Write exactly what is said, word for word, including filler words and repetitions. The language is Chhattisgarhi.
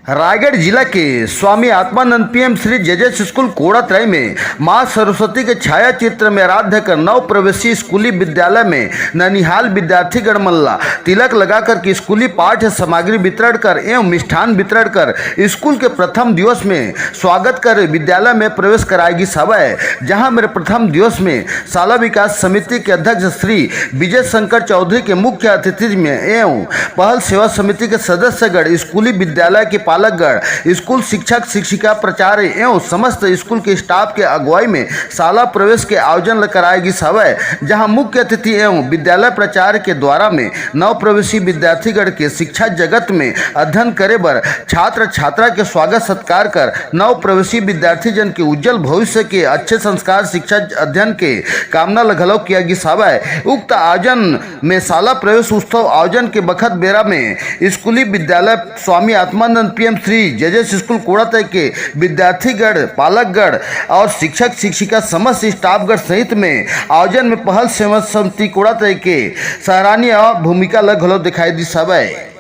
रायगढ़ जिला के स्वामी आत्मानंद पीएम श्री जेजेएस स्कूल कोड़ातराई में माँ सरस्वती के छाया चित्र में आराध्य कर नव प्रवेशी स्कूली विद्यालय में ननिहाल विद्यार्थीगण मन ला तिलक लगा कर के स्कूली पाठ्य सामग्री वितरण कर एवं मिष्ठान वितरण कर स्कूल के प्रथम दिवस में स्वागत कर विद्यालय में प्रवेश कराए गिस हवय, जहां मेर प्रथम दिवस में शाला विकास समिति के अध्यक्ष श्री विजय शंकर चौधरी के मुख्य अतिथि में एवं पहल सेवा समिति के सदस्यगण, स्कूली विद्यालय के पालकगण, स्कूल शिक्षक शिक्षिका, प्राचार्य एवं समस्त स्कूल के स्टाफ के अगुवाई में शाला प्रवेश के आयोजन ल कराए गिस हवय, जहां मुख्य अतिथि एवं विद्यालय प्राचार्य के द्वारा में नव प्रवेशी विद्यार्थीगण के शिक्षा जगत में अध्ययन करे बर छात्र छात्रा के स्वागत सत्कार कर नव प्रवेशी विद्यार्थी जन के उज्जवल भविष्य के अच्छे संस्कार शिक्षा अध्ययन के कामना ल घलो किया गिस हवय। उक्त आयोजन में शाला प्रवेश उत्सव आयोजन के बखत बेरा में स्कूली विद्यालय स्वामी आत्मानंद पीएम श्री जेजेएस स्कूल कोड़ातराई के विद्यार्थीगण, पालकगण और शिक्षक शिक्षिका समस्त स्टाफगण सहित में आयोजन में पहल सेवा समिति कोड़ातराई के सराहनीय भूमिका ल घलो दिखाई दिस हवय।